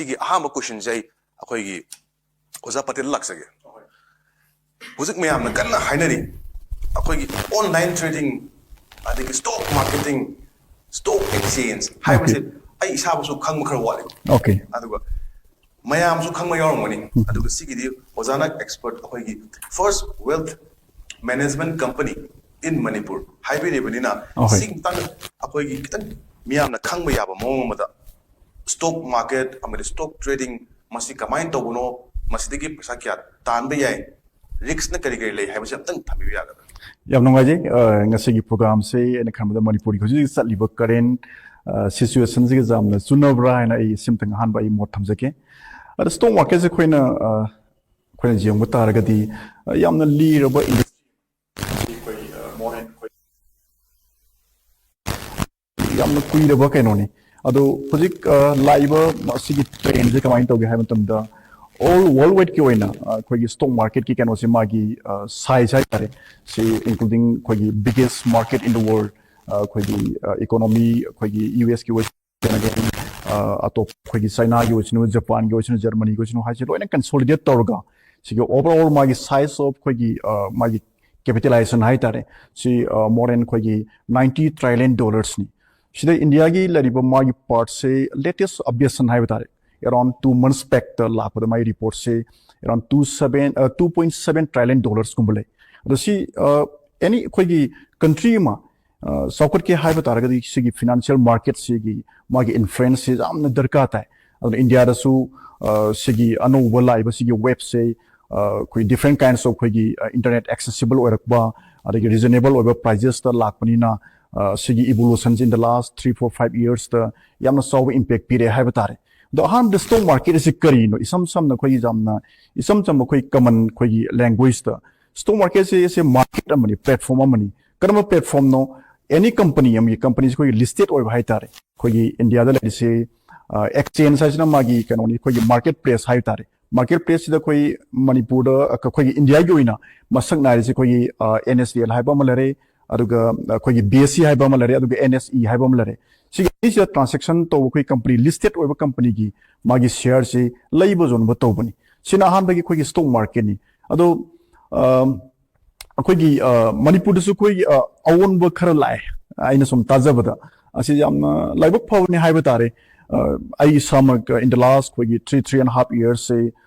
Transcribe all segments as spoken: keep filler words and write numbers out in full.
ꯁꯤꯒꯤ ꯑꯍꯥꯟꯕ ꯀꯣꯏꯁꯟꯁꯦ ꯑꯩ ꯑꯩꯈꯣꯏꯒꯤ ꯑꯣꯖꯥ ꯄꯇꯦꯜ ꯂꯥꯛꯆꯒꯦ꯫ ꯍꯧꯖꯤꯛ ꯃꯌꯥꯝꯅ ꯀꯟꯅ ꯍꯥꯏꯅꯔꯤ ꯑꯩꯈꯣꯏꯒꯤ ꯑꯣꯟꯂꯥꯏꯟ ꯇ꯭ꯔꯦꯗꯤꯡ, ꯑꯗꯒꯤ ꯁ꯭ꯇꯣꯛ ꯃꯥꯔꯀꯦꯇꯤꯡ, ꯁ꯭ꯇꯣꯛ ꯑꯦꯛꯁꯆꯦꯟꯖ ꯍꯥꯏꯕꯁꯦ ꯑꯩ ꯏꯁꯥꯃꯛꯁꯨ ꯈꯪꯕ ꯈꯔ ꯋꯥꯠꯂꯤ꯫ ꯑꯣꯀꯦ꯫ ꯑꯗꯨꯒ ꯃꯌꯥꯝꯁꯨ ꯈꯪꯕ ꯌꯥꯎꯔꯝꯒꯅꯤ꯫ ꯑꯗꯨꯒ ꯁꯤꯒꯤꯗꯤ ꯑꯣꯖꯥꯅ ꯑꯦꯛꯁꯄꯔꯠ ꯑꯩꯈꯣꯏꯒꯤ first wealth management company in Manipur ꯍꯥꯏꯕꯤꯔꯤꯕꯅꯤꯅ, ꯑꯍꯣꯏ꯫ ꯁꯤꯒꯤ ꯃꯇꯥꯡꯗ ꯑꯩꯈꯣꯏꯒꯤ ꯈꯤꯇꯪ ꯃꯤꯌꯥꯝꯅ ꯈꯪꯕ ꯌꯥꯕ ꯃꯑꯣꯡ ꯑꯃꯗ ꯁ꯭ꯇꯣꯛ ꯃꯥꯔꯀꯦꯠ ꯑꯃꯗꯤ ꯁ꯭ꯇꯣꯛ ꯇ꯭ꯔꯦꯗꯤꯡ ꯃꯁꯤ ꯀꯃꯥꯏꯅ ꯇꯧꯕꯅꯣ, ꯃꯁꯤꯗꯒꯤ ꯄꯩꯁꯥ ꯀꯌꯥ ꯇꯥꯟꯕ ꯌꯥꯏ, ꯔꯤꯛꯁꯅ ꯀꯔꯤ ꯀꯔꯤ ꯂꯩ ꯍꯥꯏꯕꯁꯤ ꯑꯝꯇꯪ ꯊꯝꯕꯤꯕ ꯌꯥꯒꯗ꯭ꯔꯥ? ꯌꯥꯝ ꯅꯨꯡꯉꯥꯏꯖꯩ꯫ ꯑ, ꯉꯁꯤꯒꯤ ꯄ꯭ꯔꯣꯒ꯭ꯔꯥꯝꯁꯦ ꯑꯩꯅ ꯈꯟꯕꯗ ꯃꯅꯤꯄꯨꯔꯒꯤ ꯍꯧꯖꯤꯛ ꯍꯧꯖꯤꯛ ꯆꯠꯂꯤꯕ ꯀꯔꯦꯟ ꯁꯤꯆꯨꯋꯦꯁꯟꯁꯤꯒ ꯌꯥꯝꯅ ꯆꯨꯅꯕ꯭ꯔꯥ ꯍꯥꯏꯅ ꯑꯩ ꯁꯤꯝꯇꯪ ꯑꯍꯥꯟꯕ ꯑꯩ ꯃꯣꯠ ꯊꯝꯖꯒꯦ꯫ ꯑꯗ ꯁ꯭ꯇꯣꯛ ꯃꯥꯔꯀꯦꯠꯁꯦ ꯑꯩꯈꯣꯏꯅ, ꯑ, ꯑꯩꯈꯣꯏꯅ ꯌꯦꯡꯕ ꯇꯥꯔꯒꯗꯤ, ꯑ, ꯌꯥꯝꯅ ꯂꯤꯔꯕ ꯏꯟꯗꯁꯇ꯭ꯔꯤ, ꯑꯩꯈꯣꯏ, ꯑ, ꯃꯣꯗꯔꯟ ꯑꯩꯈꯣꯏ ꯌꯥꯝꯅ ꯀꯨꯏꯔꯕ ꯀꯩꯅꯣꯅꯤ꯫ ꯑꯗꯣ ꯍꯧꯖꯤꯛ, ꯑ, ꯂꯥꯛꯏꯕ ꯑꯁꯤꯒꯤ ꯇ꯭ꯔꯦꯟꯁꯦ ꯀꯃꯥꯏꯅ ꯇꯧꯒꯦ ꯍꯥꯏꯕ ꯃꯇꯝꯗ, ꯑꯣꯜ ꯋꯥꯔꯜ ꯋꯥꯏꯗꯀꯤ ꯑꯣꯏꯅ, ꯑ, ꯑꯩꯈꯣꯏꯒꯤ ꯁ꯭ꯇꯣꯛ ꯃꯥꯔꯀꯦꯠꯀꯤ ꯀꯩꯅꯣꯁꯦ ꯃꯥꯒꯤ, ꯑ, ꯁꯥꯏꯖ ꯍꯥꯏꯇꯥꯔꯦ, ꯁꯤ including ꯑꯩꯈꯣꯏꯒꯤ biggest market in the world, ꯑ, ꯑꯩꯈꯣꯏꯒꯤ, ꯑ, ꯏꯀꯣꯅꯣꯃꯤ ꯑꯩꯈꯣꯏꯒꯤ ꯌꯨ ꯑꯦꯁꯀꯤ ꯑꯣꯏ ꯑ, ꯑꯇꯣꯞꯄ ꯑꯩꯈꯣꯏꯒꯤ ꯆꯥꯏꯅꯥꯒꯤ ꯑꯣꯏꯁꯅꯨ, ꯖꯄꯥꯟꯒꯤ ꯑꯣꯏꯁꯅꯨ, ꯖꯔꯃꯅꯤꯒꯤ ꯑꯣꯏꯁꯅꯨ ꯍꯥꯏꯁꯦ ꯂꯣꯏꯅ ꯀꯟꯁꯣꯂꯤꯗꯦꯠ ꯇꯧꯔꯒ ꯁꯤꯒꯤ ꯑꯣꯚꯔ ꯑꯣꯜ ꯃꯥꯒꯤ ꯁꯥꯏꯖ ꯑꯣꯐ ꯑꯩꯈꯣꯏꯒꯤ, ꯑ, ꯃꯥꯒꯤ ꯀꯦꯄꯤꯇꯦꯂꯥꯏꯖꯦꯁꯟ ꯍꯥꯏꯇꯥꯔꯦ, ꯁꯤ, ꯑ, ꯃꯣꯔ ꯗꯦꯟ ꯑꯩꯈꯣꯏꯒꯤ ꯅꯥꯏꯟꯇꯤ ꯇ꯭ꯔꯥꯏꯂꯤꯌꯟ ꯗꯣꯂꯔꯁꯅꯤ꯫ ꯁꯤꯗ ꯏꯟꯗꯤꯌꯥꯒꯤ ꯂꯩꯔꯤꯕ ꯃꯥꯒꯤ ꯄꯥꯔꯠꯁꯦ ꯂꯦꯇꯦꯁ ꯑꯞꯗꯦꯠꯁꯟ ꯍꯥꯏꯕ ꯇꯥꯔꯦ, ꯑꯦꯔꯥꯎꯟ ꯇꯨ ꯃꯟꯁ ꯕꯦꯛꯇ ꯂꯥꯛꯄꯗ ꯃꯥꯒꯤ ꯔꯤꯄꯣꯔꯠꯁꯦ ꯑꯦꯔꯥꯎꯟ ꯇꯨ ꯁꯕꯦꯟ, ꯑ, ꯇꯨ ꯄꯣꯏꯟ ꯁꯕꯦꯟ ꯇ꯭ꯔꯥꯏꯂꯤꯌꯟ ꯗꯣꯂꯔꯁꯀꯨꯝꯕ ꯂꯩ꯫ ꯑꯗꯣ ꯁꯤ, ꯑ, ꯑꯦꯅꯤ ꯑꯩꯈꯣꯏꯒꯤ ꯀꯟꯇ꯭ꯔꯤ ꯑꯃ, ꯑ, ꯆꯥꯎꯈꯠꯀꯦ ꯍꯥꯏꯕ ꯇꯥꯔꯒꯗꯤ ꯁꯤꯒꯤ ꯐꯤꯅꯥꯟꯁꯤꯌꯦꯜ ꯃꯥꯔꯀꯦꯠꯁꯤꯒꯤ ꯃꯥꯒꯤ ꯏꯟꯐ꯭ꯂꯨꯌꯦꯟꯁꯁꯤ ꯌꯥꯝꯅ ꯗꯔꯀꯥꯔ ꯇꯥꯏ꯫ ꯑꯗꯨꯅ ꯏꯟꯗꯤꯌꯥꯗꯁꯨ, ꯑ, ꯁꯤꯒꯤ ꯑꯅꯧꯕ ꯂꯥꯛꯏꯕ ꯁꯤꯒꯤ ꯋꯦꯕꯁꯦ, ꯑ, ꯑꯩꯈꯣꯏ ꯗꯤꯐ꯭ꯔꯦꯟ ꯀꯥꯏꯟꯁ ꯑꯣꯐ ꯑꯩꯈꯣꯏꯒꯤ, ꯑ, ꯏꯟꯇꯔꯅꯦꯠ ꯑꯦꯛꯁꯦꯁꯤꯕꯜ ꯑꯣꯏꯔꯛꯄ, ꯑꯗꯒꯤ ꯔꯤꯖꯅꯦꯕꯜ ꯑꯣꯏꯕ ꯄ꯭ꯔꯥꯏꯖꯦꯁꯇ ꯂꯥꯛꯄꯅꯤꯅ, ꯑ, ꯁꯤꯒꯤ ꯏꯚꯣꯂꯨꯁꯟꯁꯤ in the last three, four, five yearsꯇ ꯌꯥꯝꯅ ꯆꯥꯎꯕ ꯏꯝꯄꯦꯛ ꯄꯤꯔꯦ ꯍꯥꯏꯕ ꯇꯥꯔꯦ꯫ ꯑꯗꯣ ꯑꯍꯥꯟꯕꯗ ꯁ꯭ꯇꯣꯛ ꯃꯥꯔꯀꯦꯠ ꯑꯁꯤ ꯀꯔꯤꯅꯣ? ꯏꯁꯝ ꯁꯝꯅ ꯑꯩꯈꯣꯏꯒꯤ ꯌꯥꯝꯅ ꯏꯆꯝ ꯆꯝꯕ ꯑꯩꯈꯣꯏ ꯀꯃꯟ ꯑꯩꯈꯣꯏꯒꯤ ꯂꯦꯡꯒ꯭ꯋꯦꯖꯇ ꯁ꯭ꯇꯣꯛ ꯃꯥꯔꯀꯦꯠꯁꯦ ꯁꯦ ꯃꯥꯔꯀꯦꯠ ꯑꯃꯅꯤ, ꯄ꯭ꯂꯦꯠꯐꯣꯝ ꯑꯃꯅꯤ꯫ ꯀꯔꯝꯕ ꯄ꯭ꯂꯦꯠꯐꯣꯝꯅꯣ? ꯑꯦꯅꯤ ꯀꯝꯄꯅꯤ ꯑꯃꯒꯤ, ꯀꯝꯄꯅꯤꯁꯦ ꯑꯩꯈꯣꯏꯒꯤ ꯂꯤꯁꯇꯦꯠ ꯑꯣꯏꯕ ꯍꯥꯏꯇꯥꯔꯦ꯫ ꯑꯩꯈꯣꯏꯒꯤ ꯏꯟꯗꯤꯌꯥꯗ ꯂꯩꯔꯤꯁꯦ, ꯑ, ꯑꯦꯛꯁꯆꯦꯟꯖ ꯍꯥꯏꯁꯤꯅ ꯃꯥꯒꯤ ꯀꯩꯅꯣꯅꯤ, ꯑꯩꯈꯣꯏꯒꯤ ꯃꯥꯔꯀꯦꯠ ꯄ꯭ꯂꯦꯁ ꯍꯥꯏꯕ ꯇꯥꯔꯦ꯫ ꯃꯥꯔꯀꯦꯠ ꯄ꯭ꯂꯦꯁꯁꯤꯗ ꯑꯩꯈꯣꯏ ꯃꯅꯤꯄꯨꯔꯗ, ꯑ, ꯑꯩꯈꯣꯏꯒꯤ ꯏꯟꯗꯤꯌꯥꯒꯤ ꯑꯣꯏꯅ ꯃꯁꯛ ꯅꯥꯏꯔꯤꯁꯦ ꯑꯩꯈꯣꯏꯒꯤ, ꯑ, ꯑꯦꯟ ꯑꯦꯁ ꯗꯤ ꯑꯦꯜ ꯍꯥꯏꯕ ꯑꯃ ꯂꯩꯔꯦ, ꯑꯗꯨꯒ ꯑꯩꯈꯣꯏꯒꯤ ꯕꯤ ꯑꯦꯁ ꯁꯤ ꯍꯥꯏꯕ ꯑꯃ ꯂꯩꯔꯦ, ꯑꯗꯨꯒ ꯑꯦꯟ ꯑꯦꯁ ꯏ ꯍꯥꯏꯕ ꯑꯃ ꯂꯩꯔꯦ꯫ ꯁꯤꯒꯤ ꯑꯅꯤꯁꯤꯗ transaction ꯇꯧꯕ ꯑꯩꯈꯣꯏ company, listed ꯑꯣꯏꯕ companyꯒꯤ ꯃꯥꯒꯤ shareꯁꯤ ꯂꯩꯕ ꯌꯣꯟꯕ ꯇꯧꯕꯅꯤ꯫ ꯁꯤꯅ ꯑꯍꯥꯟꯕꯒꯤ ꯑꯩꯈꯣꯏꯒꯤ stock marketꯅꯤ꯫ ꯑꯗꯣ ꯑꯝ, ꯑꯩꯈꯣꯏꯒꯤ ꯑ, ꯃꯅꯤꯄꯨꯔꯗꯁꯨ ꯑꯩꯈꯣꯏꯒꯤ ꯑ, ꯑꯑꯣꯟꯕ ꯈꯔ ꯂꯥꯛꯑꯦ꯫ ꯑꯩꯅ ꯁꯨꯝ ꯇꯥꯖꯕꯗ ꯑꯁꯤ ꯌꯥꯝꯅ ꯂꯥꯏꯕꯛ ꯐꯕꯅꯤ ꯍꯥꯏꯕ ꯇꯥꯔꯦ꯫ ꯑ, ꯑꯩ ꯏꯁꯥꯃꯛ, ꯑ, in the last ꯑꯩꯈꯣꯏꯒꯤ three, three and half yearsꯁꯦ,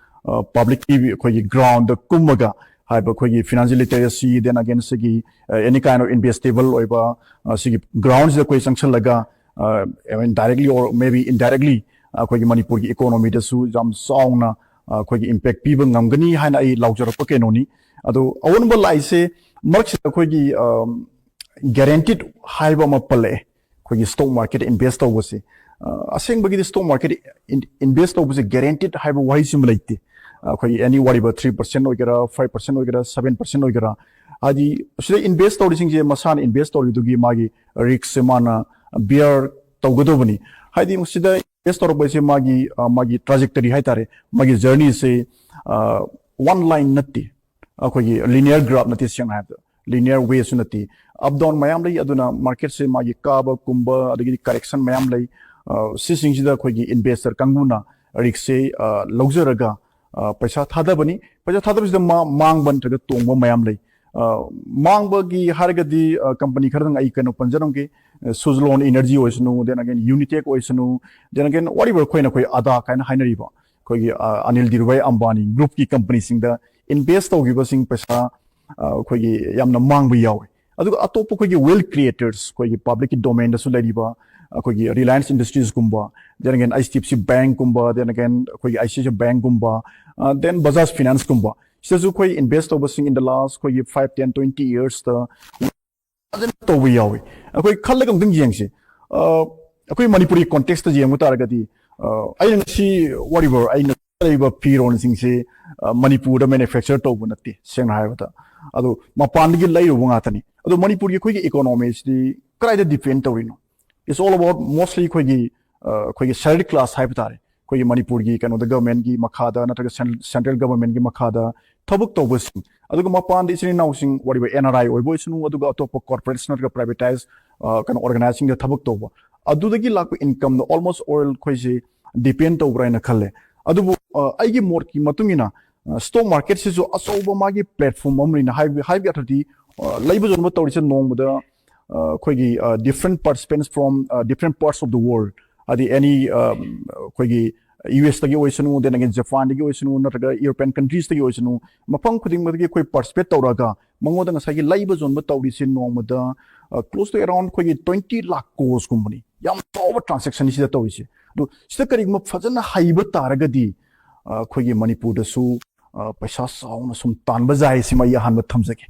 ꯑ, publicꯀꯤ ꯑꯩꯈꯣꯏꯒꯤ groundꯗ ꯀꯨꯝꯃꯒ ꯍꯥꯏꯕ ꯑꯩꯈꯣꯏꯒꯤ financial literacy, then again ꯁꯤꯒꯤ, ꯑ, any kind of investable ꯑꯣꯏꯕ, ꯑ, ꯁꯤꯒꯤ groundꯁꯤꯗ ꯑꯩꯈꯣꯏ ꯆꯪꯁꯜꯂꯒ, ꯑ, directly or maybe indirectly ꯑꯩꯈꯣꯏꯒꯤ ꯃꯅꯤꯄꯨꯔꯒꯤ economyꯗꯁꯨ ꯌꯥꯝ ꯆꯥꯎꯅ, ꯑ, ꯑꯩꯈꯣꯏꯒꯤ impact ꯄꯤꯕ ꯉꯝꯒꯅꯤ ꯍꯥꯏꯅ ꯑꯩ ꯂꯥꯎꯖꯔꯛꯄ ꯀꯩꯅꯣꯅꯤ꯫ ꯑꯗꯣ ꯑꯑꯣꯟꯕ ꯂꯥꯛꯏꯁꯦ ꯃꯔꯛꯁꯤꯗ ꯑꯩꯈꯣꯏꯒꯤ, ꯑꯝ, guaranteed ꯍꯥꯏꯕ ꯑꯃ ꯄꯜꯂꯛꯑꯦ꯫ ꯑꯩꯈꯣꯏꯒꯤ stock marketꯇ invest ꯇꯧꯕꯁꯦ, ꯑ, ꯑꯁꯦꯡꯕꯒꯤꯗꯤ stock marketꯇ in-, invest ꯇꯧꯕꯁꯦ guaranteed ꯍꯥꯏꯕ ꯋꯥꯍꯩꯁꯤꯃ ꯂꯩꯇꯦ꯫ ꯑ, ꯑꯩꯈꯣꯏꯒꯤ any whatever three percent ꯑꯣꯏꯒꯦꯔꯥ, five percent ꯑꯣꯏꯒꯦꯔꯥ, seven percent ꯑꯣꯏꯒꯦꯔꯥ, ꯍꯥꯏꯗꯤ ꯁꯤꯗ invest ꯇꯧꯔꯤꯁꯤꯡꯁꯦ ꯃꯁꯥꯅ invest ꯇꯧꯔꯤꯗꯨꯒꯤ ꯃꯥꯒꯤ riskꯁꯦ ꯃꯥꯅ bear ꯇꯧꯒꯗꯧꯕꯅꯤ꯫ ꯍꯥꯏꯗꯤ ꯃꯁꯤꯗ invest ꯇꯧꯔꯛꯄꯁꯦ ꯃꯥꯒꯤ, ꯑ, ꯃꯥꯒꯤ trajectory ꯍꯥꯏꯇꯥꯔꯦ, ꯃꯥꯒꯤ journeyꯁꯦ, ꯑ, one line ꯅꯠꯇꯦ, ꯑꯩꯈꯣꯏꯒꯤ linear graph ꯅꯠꯇꯦ꯫ ꯁꯦꯡꯅ ꯍꯥꯏꯔꯕꯗ linear wayꯁꯨ ꯅꯠꯇꯦ, up down ꯃꯌꯥꯝ ꯂꯩ꯫ ꯑꯗꯨꯅ marketꯁꯦ ꯃꯥꯒꯤ ꯀꯥꯕ ꯀꯨꯝꯕ ꯑꯗꯒꯤꯗꯤ correction ꯃꯌꯥꯝ ꯂꯩ꯫ ꯑ, ꯁꯤꯁꯤꯡꯁꯤꯗ ꯑꯩꯈꯣꯏꯒꯤ investor ꯀꯥꯡꯕꯨꯅ riskꯁꯦ, ꯑ, ꯂꯧꯖꯔꯒ, ꯑ, ꯄꯩꯁꯥ ꯊꯥꯗꯕꯅꯤ꯫ ꯄꯩꯁꯥ ꯊꯥꯗꯕꯁꯤꯗ ꯃꯥ ꯃꯥꯡꯕ ꯅꯠꯇ꯭ꯔꯒ ꯇꯣꯡꯕ ꯃꯌꯥꯝ ꯂꯩ꯫ ꯑ, ꯃꯥꯡꯕꯒꯤ ꯍꯥꯏꯔꯒꯗꯤ, ꯑ, company ꯈꯔꯗꯪ ꯑꯩ ꯀꯩꯅꯣ ꯄꯟꯖꯔꯝꯒꯦ꯫ ꯑ, Suzlon Energy ꯑꯣꯏꯁꯅꯨ, then again Unitech ꯑꯣꯏꯁꯅꯨ, then again whatever ꯑꯩꯈꯣꯏꯅ ꯑꯩꯈꯣꯏ ꯑꯗꯥ ꯀꯥꯏꯅ ꯍꯥꯏꯅꯔꯤꯕ ꯑꯩꯈꯣꯏꯒꯤ, ꯑ, ꯑꯅꯤꯜ ꯙꯤꯔꯨꯚꯥꯏ ꯑꯝꯕꯥꯅꯤ groupꯀꯤ companyꯁꯤꯡꯗ invest ꯇꯧꯈꯤꯕꯁꯤꯡ ꯄꯩꯁꯥ, ꯑ, ꯑꯩꯈꯣꯏꯒꯤ ꯌꯥꯝꯅ ꯃꯥꯡꯕ ꯌꯥꯎꯋꯤ꯫ ꯑꯗꯨꯒ ꯑꯇꯣꯞꯄ ꯑꯩꯈꯣꯏꯒꯤ wealth creators, ꯑꯩꯈꯣꯏꯒꯤ publicꯀꯤ domainꯗꯁꯨ ꯂꯩꯔꯤꯕ ꯑꯩꯈꯣꯏꯒꯤ Reliance Industriesꯀꯨꯝꯕ, then again H D F C Bankꯀꯨꯝꯕ, then again ꯑꯩꯈꯣꯏꯒꯤ I C I C Bankꯀꯨꯝꯕ, ꯑ, then Bajaj Financeꯀꯨꯝꯕ, ꯁꯤꯗꯁꯨ ꯑꯩꯈꯣꯏ invest ꯇꯧꯕꯁꯤꯡ in the last ꯑꯩꯈꯣꯏꯒꯤ five, ten, twenty yearsꯇ ꯐꯖꯅ ꯇꯧꯕ ꯌꯥꯎꯏ꯫ ꯑꯩꯈꯣꯏ ꯈꯜꯂꯒ ꯑꯃꯨꯛꯇꯪ ꯌꯦꯡꯁꯤ꯫ ꯑ, ꯑꯩꯈꯣꯏ ꯃꯅꯤꯄꯨꯔꯒꯤ contextꯇ ꯌꯦꯡꯕ ꯇꯥꯔꯒꯗꯤ, ꯑ, ꯑꯩꯅ ꯉꯁꯤ whatever ꯑꯩꯅ ꯂꯩꯔꯤꯕ ꯐꯤꯔꯣꯟꯁꯤꯡꯁꯤ, ꯑ, ꯃꯅꯤꯄꯨꯔꯗ manufacture ꯇꯧꯕ ꯅꯠꯇꯦ, ꯁꯦꯡꯅ ꯍꯥꯏꯔꯕꯗ꯫ ꯑꯗꯣ ꯃꯄꯥꯟꯗꯒꯤ ꯂꯩꯔꯨꯕ ꯉꯥꯛꯇꯅꯤ꯫ ꯑꯗꯣ ꯃꯅꯤꯄꯨꯔꯒꯤ ꯑꯩꯈꯣꯏꯒꯤ economyꯁꯤꯗꯤ ꯀꯗꯥꯏꯗ depend ꯇꯧꯔꯤꯅꯣ? It's all about mostly ꯑꯩꯈꯣꯏꯒꯤ, ꯑ, ꯑꯩꯈꯣꯏꯒꯤ salaried class ꯍꯥꯏꯕ ꯇꯥꯔꯦ꯫ ꯑꯩꯈꯣꯏꯒꯤ ꯃꯅꯤꯄꯨꯔꯒꯤ ꯀꯩꯅꯣꯗ governmentꯀꯤ ꯃꯈꯥꯗ ꯅꯠꯇ꯭ꯔꯒ cen-, central governmentꯀꯤ ꯃꯈꯥꯗ ꯊꯕꯛ ꯇꯧꯕꯁꯤꯡ, ꯑꯗꯨꯒ ꯃꯄꯥꯟꯗ ꯏꯆꯤꯟ ꯏꯅꯥꯎꯁꯤꯡ whatever N R I ꯑꯣꯏꯕ ꯑꯣꯏꯁꯅꯨ, ꯑꯗꯨꯒ ꯑꯇꯣꯞꯄ corporates ꯅꯠꯇ꯭ꯔꯒ privatized, ꯑ, ꯀꯩꯅꯣ organizationꯗ ꯊꯕꯛ ꯇꯧꯕ, ꯑꯗꯨꯗꯒꯤ ꯂꯥꯛꯄ ꯏꯟꯀꯝꯗꯣ almost all ꯑꯩꯈꯣꯏꯁꯦ ꯗꯤꯄꯦꯟ ꯇꯧꯕ꯭ꯔꯥ ꯍꯥꯏꯅ ꯈꯜꯂꯦ꯫ ꯑꯗꯨꯕꯨ ꯑ, ꯑꯩꯒꯤ ꯃꯣꯠꯀꯤ ꯃꯇꯨꯡ ꯏꯟꯅ ꯁ꯭ꯇꯣꯛ ꯃꯥꯔꯀꯦꯠꯁꯤꯁꯨ ꯑꯆꯧꯕ ꯃꯥꯒꯤ ꯄ꯭ꯂꯦꯠꯐꯣꯝ ꯑꯃꯅꯤꯅ ꯍꯥꯏꯕ ꯍꯥꯏꯕ ꯑꯗꯨꯗꯤ ꯑ, ꯂꯩꯕ ꯌꯣꯟꯕ ꯇꯧꯔꯤꯁꯦ ꯅꯣꯡꯃꯗ ꯑ, ꯑꯩꯈꯣꯏꯒꯤ different participants from different parts of the world, ꯍꯥꯏꯗꯤ ꯑꯦꯅꯤ ꯑꯩꯈꯣꯏꯒꯤ ꯌꯨ ꯑꯦꯁꯇꯒꯤ ꯑꯣꯏꯁꯅꯨ, then again ꯖꯄꯥꯟꯗꯒꯤ ꯑꯣꯏꯁꯅꯨ, ꯅꯠꯇ꯭ꯔꯒ ꯌꯨꯔꯣꯄꯤꯌꯟ ꯀꯟꯇ꯭ꯔꯤꯁꯇꯒꯤ ꯑꯣꯏꯁꯅꯨ, ꯃꯐꯝ ꯈꯨꯗꯤꯡꯃꯛꯇꯒꯤ ꯑꯩꯈꯣꯏ ꯄꯥꯔꯇꯤꯁꯤꯄꯦꯠ ꯇꯧꯔꯒ ꯃꯉꯣꯟꯗ ꯉꯁꯥꯏꯒꯤ ꯂꯩꯕ ꯌꯣꯟꯕ ꯇꯧꯔꯤꯁꯦ ꯅꯣꯡꯃꯗ close to around ꯑꯩꯈꯣꯏꯒꯤ twenty lakh crores ꯀꯨꯝꯕꯅꯤ꯫ ꯌꯥꯝ ꯆꯥꯎꯕ ꯇ꯭ꯔꯥꯟꯁꯦꯛꯁꯟ ꯁꯤꯗ ꯇꯧꯔꯤꯁꯦ꯫ ꯑꯗꯣ ꯁꯤꯗ ꯀꯔꯤꯒꯨꯝꯕ ꯐꯖꯅ ꯍꯩꯕ ꯇꯥꯔꯒꯗꯤ ꯑ, ꯑꯩꯈꯣꯏꯒꯤ ꯃꯅꯤꯄꯨꯔꯗꯁꯨ ꯑ, ꯄꯩꯁꯥ ꯆꯥꯎꯅ ꯁꯨꯝ ꯇꯥꯟꯕ ꯌꯥꯏ꯫ ꯁꯤꯃ ꯑꯩ ꯑꯍꯥꯟꯕ ꯊꯝꯖꯒꯦ꯫